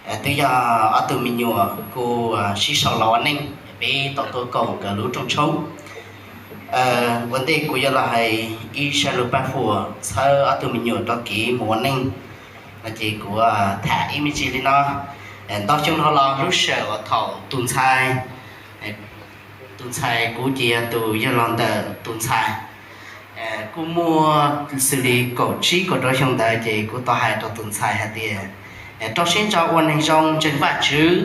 Twb yog ob tug me nyuam kuj sib sau los ua neej, peb tau tuaj koom nkawd lub rooj tshoob. Ua ntej kuv yuav los hais ib zaj lus paj huam txhawb ob tug me nyuam rau kev mus ua neej no ces kuv tham ib me ntsis li no. Ntau xyoo dhau los lub sij hawm uas thaum tus ntxhais, tus ntxhais kuv ces yog tus yawg laus ntawm tus ntxhais kuj muaj xws li kaum tsib kaum rau xyoo ntawd ces kuv tau hais rau tus ntxhais hais tias, rau siab ntso ua neeg zoo ntseeg Vajtswv,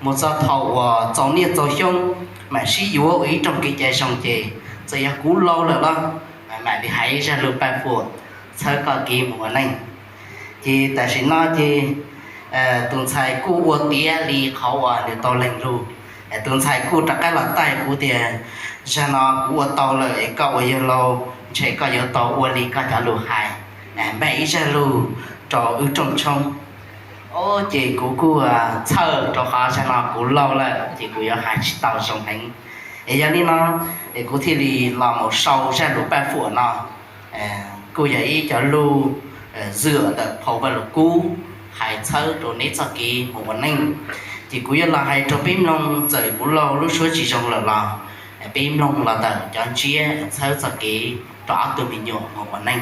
mus txog thaum uas txaus niaj txaus xyoo mam sib yuav ua ib rooj kev cai zoo ces txawm yog kuv laus lawm los mam li hais zaj lus paj huam txhawb koj kev mus ua neej. Ces tam sim no ces tus ntxhais kuj ua tiav li qhov uas nws tau lees lus. Tus ntxhais kuj rov qab los taij kuv tias, zag no kuv ua tau lawm es koj ua yawg laus ntshe koj yuav tau ua li koj cov lus hais, npaj ib zaj lus rau wb rooj tshoob. Ob ces kuv kuj txhawj rau qhov zag no kuv laus lawm ces kuv yuav hais tsis tau zoo heev. Es yog li no es kuv thiaj li los mus sau zaj lus paj huam no. Kuj yog ib cov lus zwm ntawm phau Vaj Lug Kub hais txhawb rau neb txoj kev mus ua neej. Ces kuv yuav los hais rau peb mloog, txawm kuv laus lub suab tsis zoo lawm los peb mloog los ntawm cov ntsiab txhawb txoj kev rau ob tug me nyuam mus ua neej.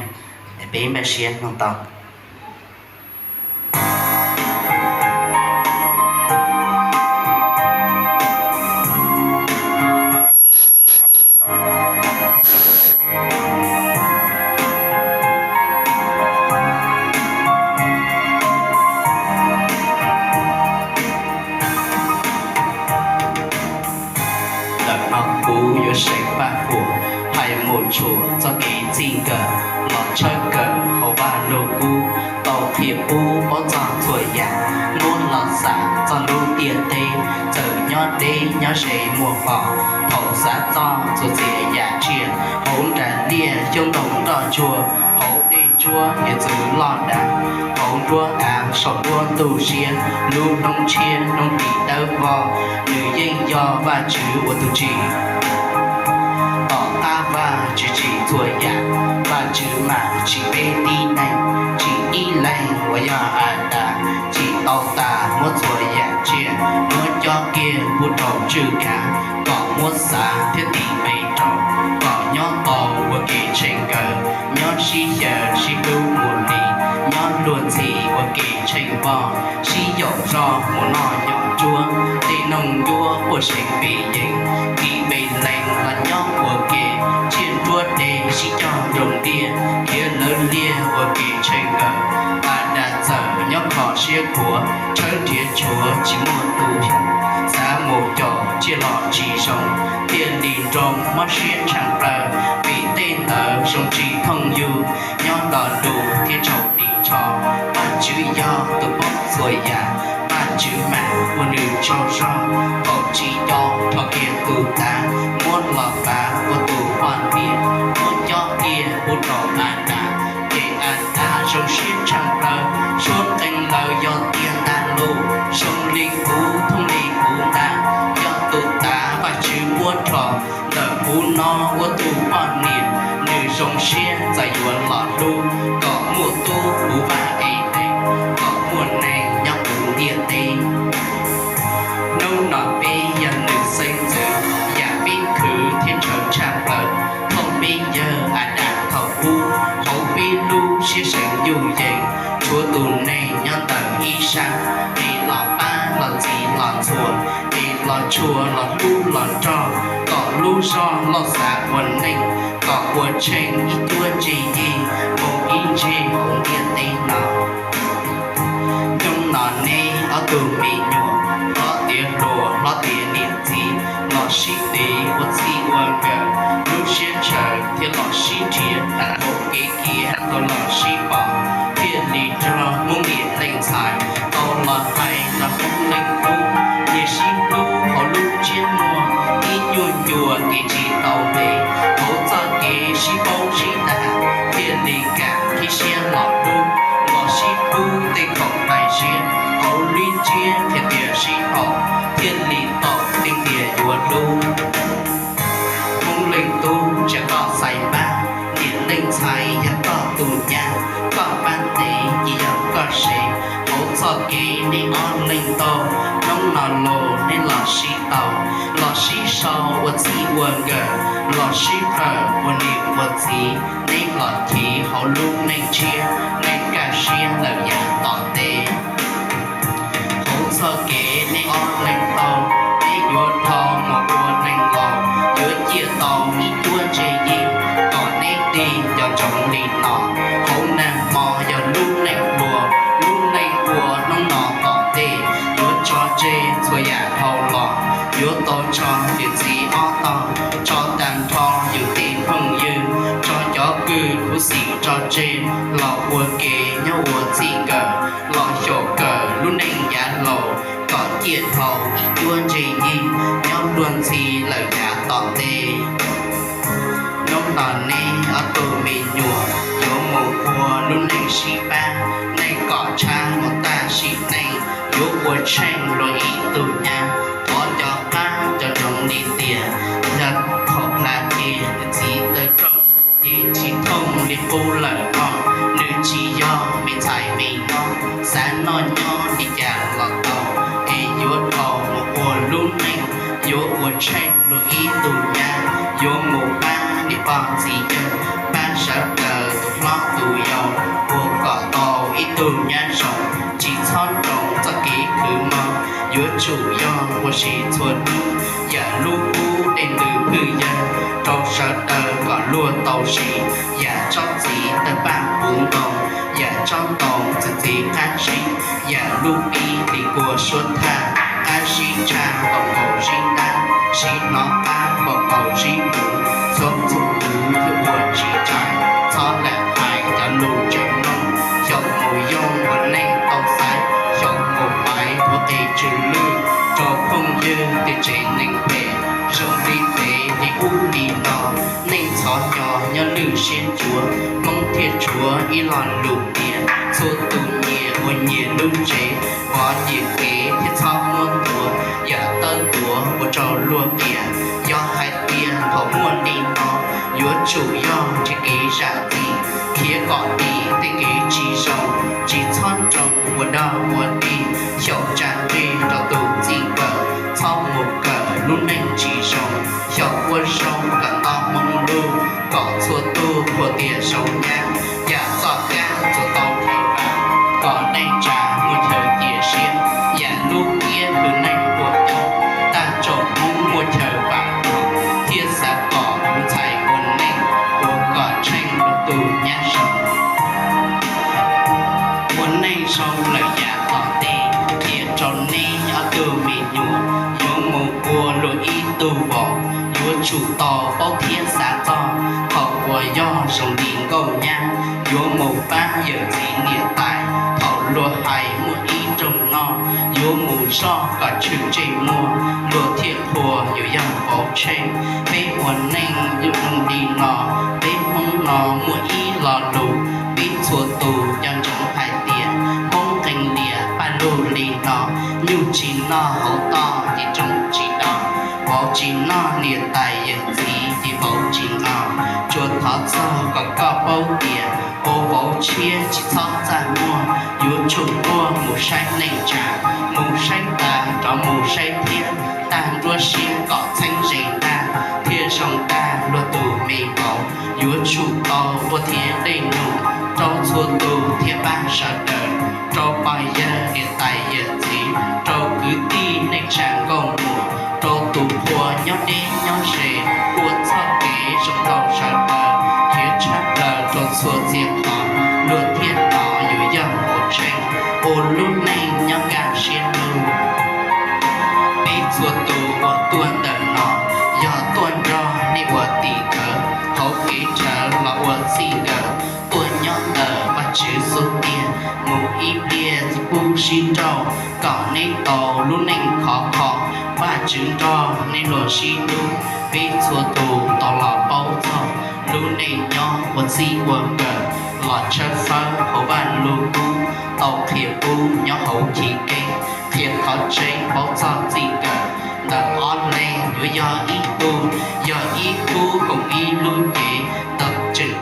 Peb npaj siab mloog tau. Ntawm no kuv yuav seev paj huam hais mus tshua txoj kev txij nkawm los tshawb kawm hauv Vaj Lug Kub tau qhia pub paub txog txhua yam, muab los xam txog lub ntiaj teb, txawm nyob deb nyob ze muaj pom, thaum xav txog txhua txhia yam tsiaj hauv nras liaj xyoob ntoo nroj ntsuag hauv dej ntsuab hiav txwv loj dav, hauv nruab av saum nruab ntuj siab, lub hnub tshiab hnub tim dawb vog, nws yeej yog Vajtswv ua tus tsim. Tom qab Vajtswv tsim txhua yam, Vajtswv mam tsim peb tib neeg, tsim ib leeg uas yog Adas, tsim tau tas muab txhua yam tsiaj, muab cob kiag pub rau tswj kav, kom muab xav thiab tis pe rau, kom nyob tau ua ke tsheej nkawm, nyob sib xyaw sib hlub mus li, nyob luag ntxhi ua ke tsheej npog, sib yaum zog mus noj nyom ntsuab, tej noog ncuab quaj seev pes yees, tiv pes lees los nyob ua ke, tsiaj nruab dej sib cog nroo ntiaj, khiav lawv liag ua ke tsheej nkawm, Adas txawm nyob kho siab khuav, tshawb nrhiav tshuav tsis muaj tus xyoo, xav mus caum tsiaj los tsis zoo, thiaj li nroo mob siab tshaj plaws, vim tej ntawd zoo tsis thooj yus, nyob nto lus thiab tsaus nti ntsho, Vajtswv yog tus paub txhua yam, Vajtswv mam ua nws tsaug zog, thaum tsis nco rho kiag tus tav, muab los pav ua tus poj niam, muab cob kiag pub rau Adas, ces Adas zoo siab tshaj plaws, suab qee lawm yog tiag ntag lauj, zoo li kuv thooj li kuv ntag, yog tus tav Vajtswv muab rho, ntawm kuv no ua tus poj niam, nws zoo siab txawm yuav los hlub, kom muaj tub puv vaj Edees, kom muaj neeg nyob puv ntiaj teb. Hnub no peb yog nws xeeb ntxwv, yam peb khwv thiab ntshaw tshaj plaws, thooj peb yawg Adas thaum ub, hauv peb lub siab seev yuj yees, tshuav tus neeg nyob ntawm ib sab, es los pab los txhim los ntxhua, es los tshua los hlub los nrog, kom lub zog loj xav ua neej, kom ua tsheej ib cuab ntse yig, mus ib ntsis hauv ntiaj teb no. Hnub no neb ob tug me nyuam, hlob tiav hluas hlob tiav niam txiv, los sib tiv ua txij ua nkawm, lub siab ntshaw thiab los sib nrhiav, hauv kev kiag tau los sib pom, thiaj li nrog Hmoob niam leej ntxhais tau los hais rau Hmoob Leej Tub, niaj sib hlub hauv lub ntsiab muag, ib nyuag ncua kev tsis tau ntev, hauv txoj kev sib paub sib dag, thiaj li kam qhib siab los hlub, los sib pub tej khoom nqaij siab, hauv lub ntsiab qhia tias sib haum, thiaj li tau tej tias yuav hlub. Hmoob Leej Tub ntsia koj xaiv npab, niam leej ntxhais yog koj tus nyab, koj npab ntev ces yog koj sev, hauv txoj kev nej ob leeg tau, hnub no los nej los sib tau, los sib sau ua txij ua nkawm, los sib kawm ua niam ua txiv, nej los chiv hauv lub neej tshiab, nej kaj siab lawm yav tom ntej. Hauv txoj kev nej ob leeg tau, nej yuav dhau mus ua neeg laus, yuav ciaj tau ib cuab ntse yig, kom nej tig nco ntsoov li no. Hauv nag hmo yog lub neej ua, lub neej ua hnub no tom ntej, yuav tso tseg txhua yam dhau los, yuav tau tso niam txiv ob tog, tso tag nrho yus tej phooj ywg, tso cov kwv khuv xim tso tseg, los ua ke nyob ua txij nkawm, los xyaum kawm lub neej yav laus, kom ciaj dhau ib cuab ntse yig, nyob luag ntxhi lawm yav tom ntej. Hnub no nej ob tug me nyuam yuav mus ua lub neej sib pab, nej kom tshab mus tag sim neej, yuav ua tsheej luag ib tug nyab. Thov nco qab nco ntsoov li tias, yog thaum hla ces niam txiv taw rooj, ces tsis thooj li qub lawm no, nws tsis yog me ntxhais me hlob, xav noj nyob li cas los tau, es yuav dhau mus ua lub neej, yuav ua tsheej luag ib tug nyab, yuav mus pab niam pog txiv yawg, pab sawv daws tus hlob tus yau, ua kom tau ib tug nyab zoo, tsis txhob nroo txoj kev khwv mob, yuav tsum yog ua si txhua hnub, yam lub kub dej ntws phwj yawg, rau sawv daws kom luag tau siv, yam tsob txiv tawg paj puv ntoo, yam tsob ntoo txwm txiv qab zib, yam lub pib li kua suab thaj, qab zib tshaj nkaus nkaus zib ntab, zib hnov qab nkaus nkaus zib mus, txhua txhua tus twb ua tsis tsaim, txhob lam hais cov lus tseem mloog, xyaum mus yoog ua neej tau xaiv, xyaum mus paiv ua qis tsw lwj, rau phooj ywg tej tsev neeg phem, zoo li pem li ub li no, neej ntxhov nyo nyob lwj siab ntsuav, Hmoob thiaj tshuav ib lo lus tias, txhua tus nyias ua nyias lub tsev, pov nyias kev thiaj txhob muab tuav, yam tawb tuav ua rau luag qias. Yog hais tias thaum muaj li no, yuav tsum yog nrhiav kev zam txim, khiav kom dim tej kev tsis zoo, tsis txhob nroo ua dog ua dig, xyaum tsa nqi rau tus txij nkawm, txhob mus kawm lub neej tsis zoo, xyaum ua zoo kom nto Hmoob lub, kom txhua tus qhuas tias zoo nyab, yam txoj kab txuas tau chaw vam, kom neej tsa muaj chaw cia siab, yam lub kiab lub neej ua coob, tag tsoom Hmoob muaj chaw vam, thiaj xav kom tus ntxhais ua neej, ua kom tsheej tus nyab zoo. Ua neej zoo lawm yav tom ntej, qhia rau nej ob tug me nyuam, yuav mus ua luag ib tug vauv, yuav tsum tau paub thiab xav txog, thaum uas yog zoo li nkauj nyab, yuav mus pab yawm txiv niam tais, thaum luag hais muaj ib rooj noj, yuav mus zoj kom tshwm ntsej muag, luag thiaj qhuas yus yog vauv tsheej. Peb ua neej zoo li no, peb Hmoob no muaj ib lo lus, peb txhua tus nco ntsoov hais tias, Hmoob qee lias paj lug li no, nyuj tsis noj hauv toj ces rooj tsis do, vauv tsis noj niam tais yawm txiv ces vauv tsis nqos. Tsuas thov txog kom koj paub tias, ua vauv tshiab tsis txhob txaj muag, yuav tsum tuaj mus saib neej tsa, mus saib tas rov mus saib thiab, tag nruab siab kom txheeb ze ntag, thiaj zoo tag luag tus me vauv. Yuav tsum tau ua thiab dej num rau txhua tus thiab pab sawv daws, rau pog yawg niam tais yawm txiv, rau kwv tij neej tsa nkauj muam, rau tus qhua nyob deb nyob ze, ua txoj kev zoo rau sawv daws, khiav tshaj plaws rau txhua txhia qhov, luag thiaj hnov yus yog vauv tsheej, ua lub neej nyob kaj siab lug. Peb txhua tus uas tuaj ntawm no, yog tuaj nrog nej ua tim khawv, hauv kev rhawv los ua txij nkawm, tuaj nyob ntawm Vajtswv xub ntiag, mus ib pliag tsis pub sib nrauj, kom nej tau lub neej khov kho, Vajtswv nrog nej luag sib hlub. Peb txhua tus tau los paub txog lub neej nyob ua txij ua nkawm, los tshawb fawb hauv Vaj Lug Kub, tau qhia pub nyob hauv chiv keeb, qhia qhov tseeb paub txog txij nkawm. Ntawm ob leeg yuav yog ib tug, yog ib khub koom ib lub cev, tau tseem,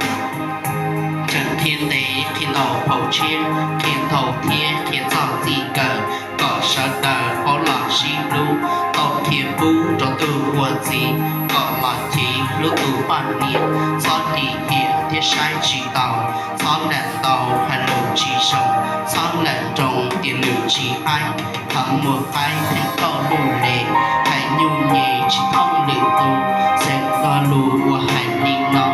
tseem qhia ntev qhia tau phau tshiab, qhia tau thiab qhia txog txij nkawm, kom sawv daws paub los sib hlub, tau qhia pub rau tus ua txiv, kom los chiv hlub tus poj niam, txhob lim hiam thiab saib tsis taus, txhob lam ntau hais lus tsis zoo, txhob lam nroo tias lwm tsis haib, thov muaj qaib pheej tauj lub le, hais nyuj nyem tsis thooj lwm tus, xeem lo lus uas hais li no,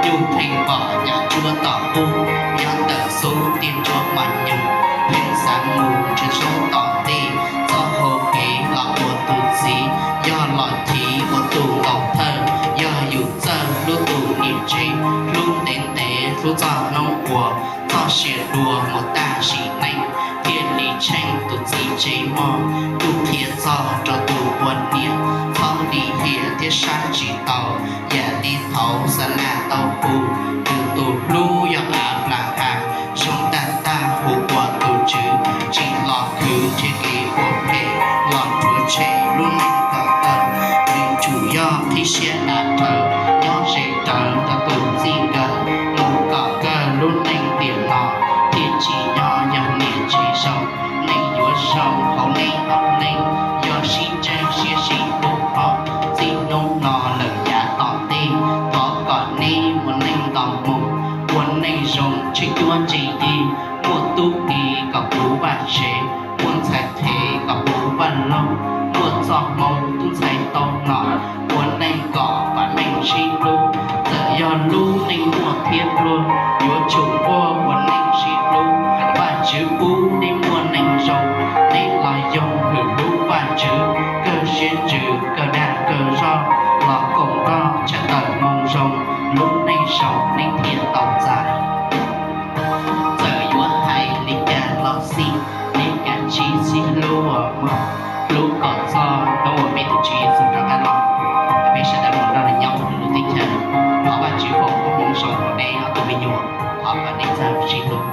nyuj pheej pom nyab tsuab tom qub, nyob ntawm xub tiaj nrog mas nyoos, pheej xav mus nrhiav zoo tom ntej, txoj hau kev los ua tus txiv, yog los chiv ua tus ntaus thawj, yog yus txawj hlub tus niam tsev, hlub ntev ntev hlub txog hnub uas txoj sia dua mus tag sim neej, thiaj li tsheej tus txiv tsev mog, kuj qhia txog rau tus ua niam, txhob lim hiam thiab saib tsis taus, yam li thaud xa las tau hu, nws tus hlub yog a pla ha, zoo tag tag hu ua tus tswv, tsis los khwv nrhiav kev ua phem, los rhuav tshem lub neej kom tawg, nws tsum yog qhib siab a dhawv, nyob ze rawv rau tus txij nkawm, mus kom kawg lub neej tiam no, thiaj tsim nyog yog niam tsev zoo, neej yuav zoo hauv nej ob leeg, yog sib ntseeg siab sib hlub hov, txij hnub no lawm yav tom ntej, thov kom neb ua neej nto mus, ua neej zoo tsheej cuab ntse yig, muaj tub ki kom puv vaj tsev, muaj ntxhais qhev kom puv vaj loog, muaj txoj hmoo tub ntxhais tau nom, ua neej kom vam meej sib hlub, txawm yog lub neej muaj thiab pluag, yuav tsum nquag ua neej sib hlub, Vajtswv pub neb muaj neej zoo, neb los yoog hwm hlub Vajtswv, kawg siab ntsws kawg dag kawg zog, los koom nrog tshaj tawm moo zoo, lub neej zoo neb thiaj tau txais. Txawm yuav hais li cas los xij, neb kav tsij sib hlub mog, hlub kom txog hnub uas peb tus Tswv Yexus rov qab los, peb sawv daws mus nrog nws nyob hauv lub teb chaws. Thov Vajtswv foom koob hmoov zoo rau neb ob tug me nyuam, thov kom neb txawj sib hlub.